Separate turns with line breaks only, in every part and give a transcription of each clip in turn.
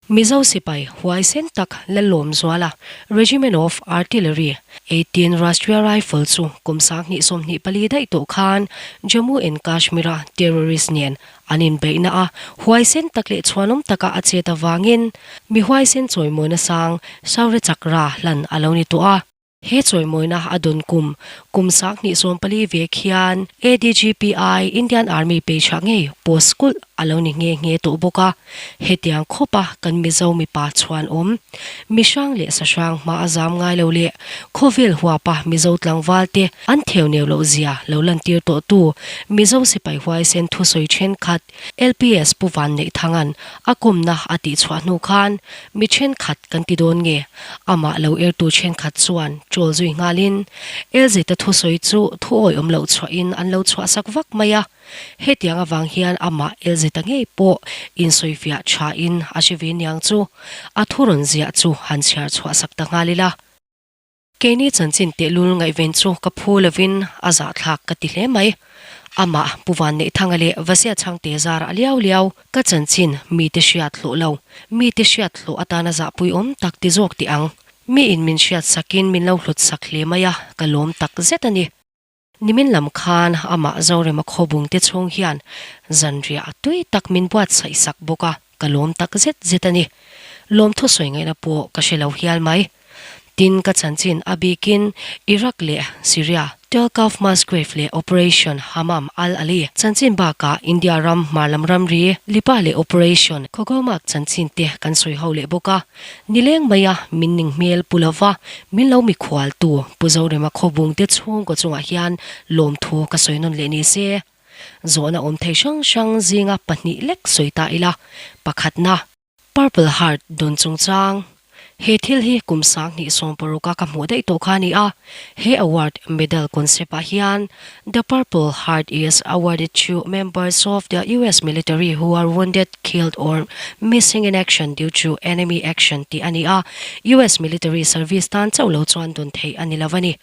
Mizo sipai huaisen tak Lallawmzuala, Regiment of Artillery, 18 Rashtriya Rifle chu kum 2024 daih tawh khan Jammu and Kashmir-a terrorist nen an inbeihna a huaisen tak leh chhuanawm taka a chet avangin mi huaisen chawimawina sang Shaurya Chakra hlan a lo ni tawh a. He chawimawina a dawn kum, kum 2014 ve khian ADGPI, Indian Army peichhah ngei post kulh a lo ni nghe nghe tawh bawk a. Hetiang khawpa kan Mizo mipa chhuan awm, mi hrang leh sa hrang hma a zam ngai lo leh khawvel huapa Mizo tlangval te an theu neu loh zia lo lantir tawhtu Mizo sipai huaisen thusawi thenkhat LPS Pu Vanneihthang'an a kawmna a tihchhuah hnu khan mi thenkhat kan ti dawn nge? Amah lo ertu thenkhat chuan troll zui nghalin LZ-a thusawi chu thu awihawm loh chhuahin an lo chhuahsak vak mai a. Hetiang avang hian amah LZ-a ngei pawh insawifiah thain a hre ve niang chu a thu rawn ziah chu han chhiar chhuahsak ta nghal ila. Keini chanchin tehlul ngaihven chu ka phu lovin a zahthlak ka ti hle mai. Amah Pu Vanneihthanga leh Vasia Chhangte zarah liau liau ka chanchin mite hriat hlawh lo, mite hriat hlawh atana zahpui awm tak ti zawk teh ang. Miin min hriat sakin min lo hlut sak hle mai a, ka lawm tak zet a ni. Nimin lam khan amah Zorema khawbung te chhung hian zanriah tui tak min buatsaih sak bawk a, ka lawm tak zet zet a ni. Lawmthu sawi ngaihna pawh ka hre lo hial mai. Tin, ka chanchin a bikin Iraq leh Syria, Tel Kaf mass grave leh Operation Hamam al-Ali chanchin bakah India ram hmar lam ramri, Lipa leh Operation Khogomak chanchin te kan sawi ho leh bawk a. Nileng maia min ning hmel pu lova min lo mikhualtu Pu Zorema Khawbung te chhungkaw chungah hian lawmthu ka sawi nawn leh ni se. Zawhna awm thei hrang hrang zinga pahnih lek sawi ta ila, pakhatna, Purple Heart dawn chungchang. He thil hi kum 2016 a ka hmuh daih tawh kha a ni a, he award medal concept ah hian The Purple Heart is awarded to members of the US military who are wounded, killed or missing in action due to enemy action tih a ni a, US military service tan chauh lo chuan dawn theih a ni lo a ni.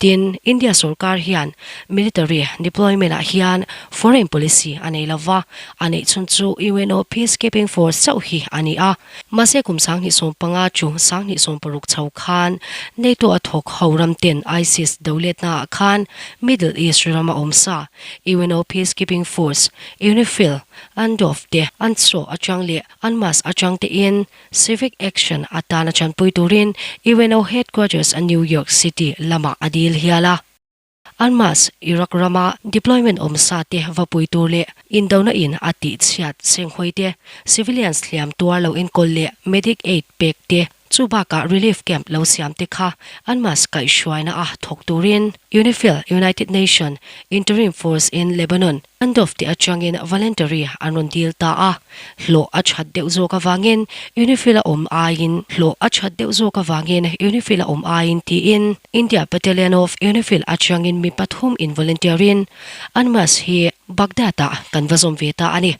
Tin, India sorkar hian military deployment ah hian foreign policy a nei lova, a neih chhun chu UNO peacekeeping force chauh hi a ni a. Mahse kum 2015 chu 2016 chho khan NATO a thawk ho ram ten ISIS doletna ah khan Middle East rama awm sa UNO peacekeeping force, UNIFIL, UNDOF te an chaw atang leh an mask atang tein Civic Action atana chanpui turin UNO headquarters a New York City lamah a dil hial a. UNMAS, Iraq rama deployment awm sa te va pui tur leh indona in a tihchhiat senghawi te, civilians hliam tuar lo enkawl leh medic aid pek te, chu bakah relief camp lo siam te kha UNMAS kaihhruaina a thawk turin UNIFIL, United Nation Interim Force in Lebanon, UNDOF te atangin voluntary an rawn dil ta a, hlawh a that deuh zawk avangin UNIFIL a awm aiin hlawh a that deuh zawk avangin UNIFIL a awm aiin tiin India Battalion of UNIFIL atangin mi pathum in volunteer in UNMAS hi Baghdad ah kan va zawm ve ta a ni.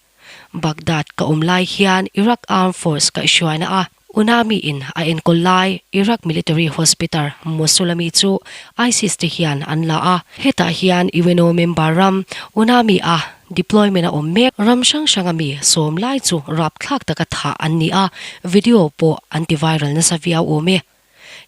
Baghdad ka awm lai hian Iraq Armed Force kaihhruaina a UNAMI in a enkawl lai Iraq Military Hospital Mosul ami chu ISIS te hian an la a, hetah hian UNO member ram UNAMI a deployment a awm mek ram hrang hrang ami sawm lai chu rapthlak taka thah an ni a, video pawh an ti viral nasa viau awm e.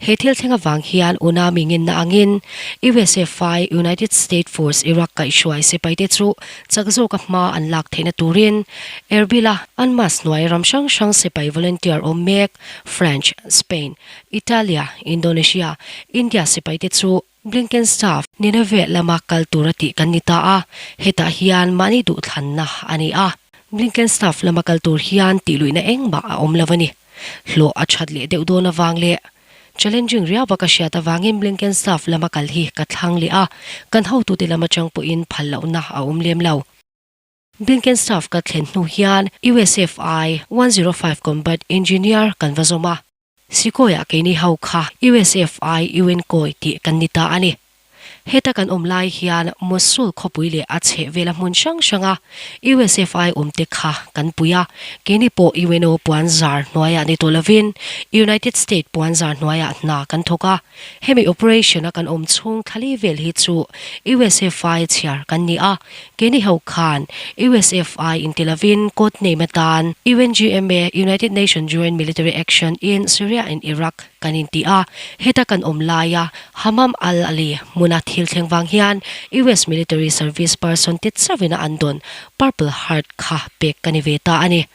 He thil thleng avang hian UNAMI ngenna angin USFI, United State Force Iraq kaihhruai sipaite chu chak zawka hma an lak theihna turin Erbil-a UNMAS hnuai ram hrang hrang sipai volunteer awm mek French, Spain, Italia, Indonesia, India sipaite chu Blinken staff Nineveh lama kal tura tih kan ni ta a, hetah hian mahni duhthlanna a ni a. Blinken staff lama kal tur hian tihluihna engmah a awm lo a ni. Hlawh a that leh deuh dawn avang leh challenging riau a ka hriat avangin Blinken staff lama kal hi ka thlang leh a, kan hotute lam atang pawhin phal lohna a awm lem lo. Blinken staff ka thlen hnu hian USFI 105 Combat Engineer kan va zawm a, Sikawiah keini ho kha USFI UN kawi tih kan ni ta a ni. Heta kan awm lai hian Mosul khawpui leh a chhehvela hmun hrang hranga USFI awmte kha kan pui a, keini pawh UNO puanzar hnuaiah ni tawh lovin United State puanzar hnuaiah hna kan thawk a. Hemi operation a kan awm chhung thlali vel hi chu USFI chhiar kan ni a, keini ho khan USFI inti lovin code name atan UNGMA, United Nation Joint Military Action in Syria and Iraq, kan inti a, heta kan awm laia Hammam Al Ali hmuna thil thleng vang hian US military service person te chauhin a an dawn Purple Heart kha pek ka ni ve ta a ni.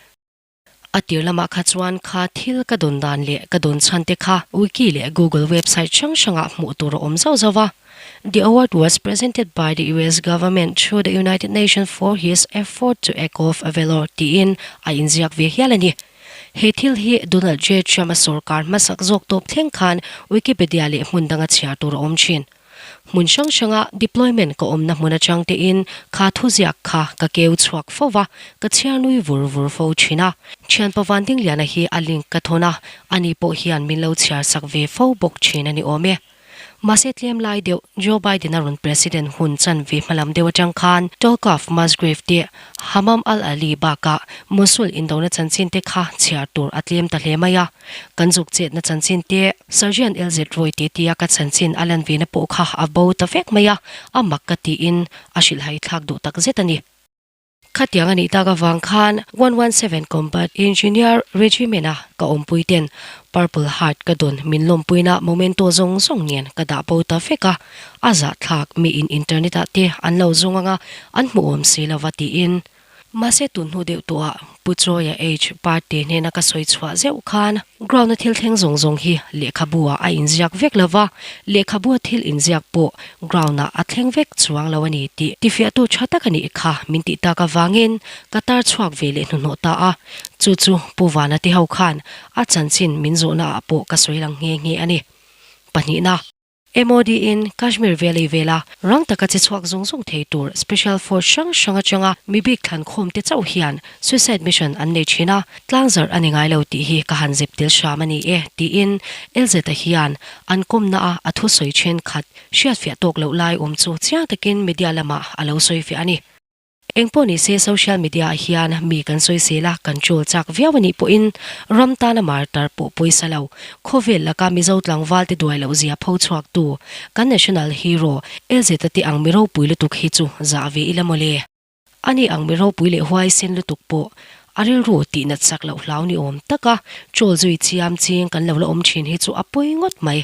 A tir lamah kha chuan kha thil ka dawn dan leh ka dawn chhan te kha wiki leh Google website hrang hrangah hmuh tur a awm zauh zauh a. The award was presented by the US government through the United Nations for his effort to act of valor tiin a inziak ve hial a ni. He thil hi Donald J. Trump-a sorkar hmasak zawk tawp thleng khan Wikipedia leh hmun danga chhiar tur a awm thin. Hmun hrang hranga deployment ka awmna hmun atang tein kha thuziak kha ka keu chhuak fo va, ka chhiar nui vur vur fo thin a. Thianpa Vandingliana hi a link ka thawn a, ani pawh hian min lo chhiar sak ve fo bawk thin a ni awm e. Mahse tlem lai deuh Joe Biden a rawn president hun chanve hmalam deuh atang khan Tolkaf Musgrave te Hammam al-Ali bakah Mosul indona chanchin te kha chhiar tur a tlem ta hle mai a. Kan zuk chetna chanchin te Sergeant LZ Roy te tia ka chanchin a lan vena pawh kha a bo ta vek mai a, a mak ka tiin a hrilhhai thlak duh takzet a ni. Khatiang a nih tak avang khan 117 Combat Engineer Regiment-a ka awmpui ten Purple Heart ka dawn min lawmpuina momento zawng zawng nen ka dah bo ta vek a, a zahthlak miin internet-ah te an lo zawng anga an hmuhawm si lova tiin. Mahse tun hnu deuh tawhah Pu Chawia H Parte hnena ka sawi chhuah zeuh khan ground-a thil thleng zawng zawng hi lehkhabu-ah a inziak vek lova, lehkhabua thil inziak pawh Ground-ah a thleng vek chuang lo a ni tih tifiahtu tha tak a nih kha min tih tak avangin ka tar chhuak ve leh hnuhnawh ta a. Chu chu Pu Vana te ho khan a chanchin min zawhnaah pawh ka sawi lang nghe nghe a ni. Pahnihna. MOD-in Kashmir Valley vela rang taka che chhuak zung zung thei tur Special Force hrang hrang atanga mi bik thlan khawm te chauh hian Suicide mission an nei thin a, tlangzarh a ni ngai lo tih hi ka han zep tel hram a ni e, tiin LZ-a hian an kawmna a a thusawi thenkhat hriatfiah tawk loh lai awm chu chiang takin media lamah a lo sawifiah a ni. Engpawh ni se social media ah hian mi kan sawisel a, kan troll chak viau a nih pawhin ram tana martar pawh pawisa lo, khawvel laka Mizo tlangval te duai loh zia pho chhuak tu kan national hero LZ-a te ang mi ropui lutuk hi chu zah ve ila mawle. Ani ang mi ropui leh huaisen lutuk pawh a rilru tih nat sak loh hlau ni awm taka troll zui chiam ching kan lo la awm thin hi chu a pawi ngawt mai.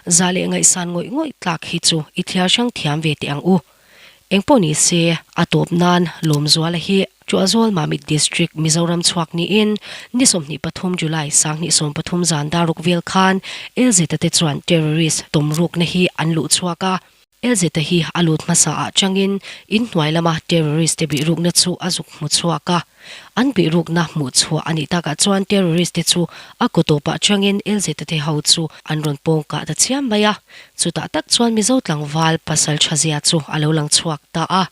Zah leh ngaihsan ngawih ngawih tlak hi chu i thliar hrang thiam ve teh ang u. Engpawh ni se, a tawp nan Lawmzuala hi Tuahzawl Mamit District Mizoram chhuak niin ni 23 July 2013 zan daruk vel khan LZ te chuan terrorist tawmrukna hi an luh chhuak a, LZ-a hi a lut hmasa ah changin in hnuai lama terrorist te bihrukna chu a zuk hmu chhuak a. An bihrukna hmuh chhuah a nih takah chuan terrorist te chu a kaw tawpah changin LZ-a te ho chu an rawn pawng kah ta chiam mai a. Chutah tak chuan Mizo tlangval pasal tha zia chu a lo lang chhuak ta a.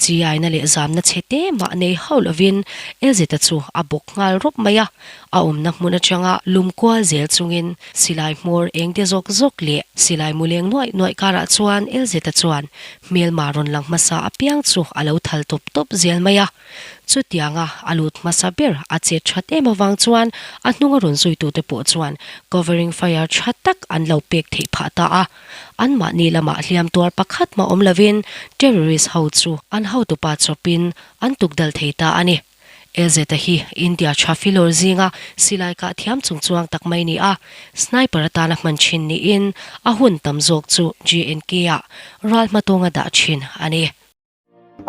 Chiaina leh zamna chhe te mah nei hauh lovin Elzeta chu a bawk nghal rawp mai a, a awmna hmun atanga lum kual zel chungin silai hmawr eng te zawk zawk leh silai mu leng nuaih nuaih karah chuan Elzeta chuan hmelma rawn lang hmasa apiang chu a lo thal tawp tawp zel mai a. Chutianga a lut hmasa ber a chet that em avang chuan a hnunga rawn zuitute pawh chuan covering fire tha tak an lo pek theih phah ta a. Anmahni lamah hliam tuar pakhat mah awm lovin terrorist ho chu an hotupa chawpin an tukdal thei ta a ni. LZ-a hi India tha filawr zinga silai kah thiam chungchuang tak mai ni a, sniper atana hman thin niin a hun tam zawk chu JNK-ah ral hmatawnga dah thin a ni.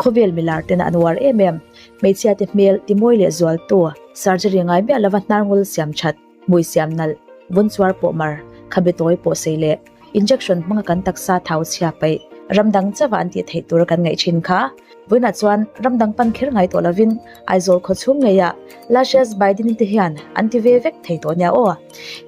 Khawvel milar tena an uar em em. Hmeichhia te hmel timawi leh zualtu, surgery ngai miah lova hnar ngul siam that, hmui siam nalh, vun chuar pawh mar, khabe tawi pawh sei leh injection hmanga kan taksa thau chhia paih, ram dang chauha an tih theih tur kan ngaih thin kha. Vawiinah chuan ram dang pan kher ngai tawh lovin Aizawl khaw chhung ngeiah Lashes by Dini te hian an ti ve vek thei tawh nia aw.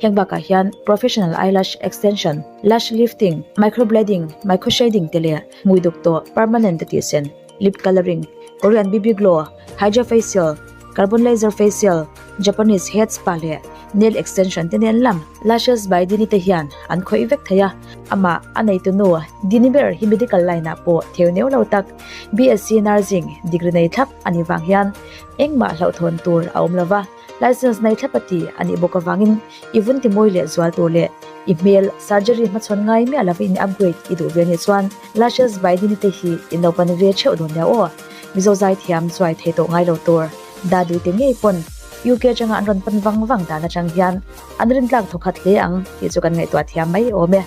Heng bakah hian professional eyelash extension, lash lifting, microblading, microshading te leh Hmui duk tawh, permanent a tih sen, lip colouring, Korean BB glow, hydra facial, carbon laser facial, Japanese head spa leh Nail extension te nen lam Lashes by Dini te hian an khawih vek thei a, amah a neitu nu Dini ber hi medical line ah pawh theu neu lo tak BSc Nursing degree nei thlap a nih vang hian engmah hlauhthawn tur a awm lova, license nei thlap a ti a nih bawk avangin i vun timawi leh zual tur leh i hmel surgery hmachhawn ngai miah lova in upgrade i duh ve anih chuan Lashes by Dini te hi in lo pan ve theuh dawn nia aw. Mizo zaithiam chuai thei tawh ngai lo tur Dadu te ngei pawn UK atanga an rawn pan vang vang dan atang hian an rintlak thawkhat hle ang tih chu kan ngaihtuah thiam mai awm e.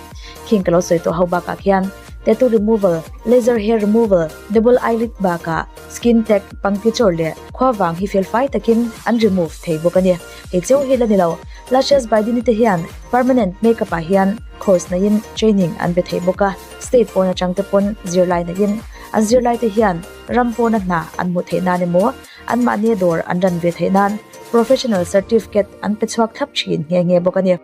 Khing ka lo sawi tawh ho bakah khian tattoo removal, laser hair removal, double eyelid bakah skin tag, pangti chawr leh khua vang hi felfai takin an remove thei bawk a ni. Hei cheu hi la ni lo, Lashes by Dini te hian permanent makeup ah hian course neiin training an pe thei bawk a, state pawn atang te pawn zirlai neiin an zirlai te hian ram pawna hna an hmuh theih nan emaw anmahni dawr an ran ve theih nan professional certificate an pe chhuak thlap thin nghe nghe bawk a ni.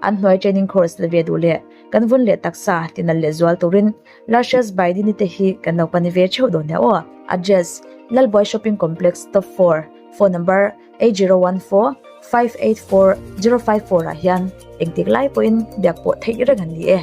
An hnuai training course la ve duh leh kan vun leh taksa tinal leh zual turin Lashes by Dini te hi kan lo pan ve theuh dawn nia aw. Address, Lalbuai Shopping Complex, Top 4, Phone number, 8014 584 054 ah hian engtik lai pawhin biak pawh theih reng an ni e.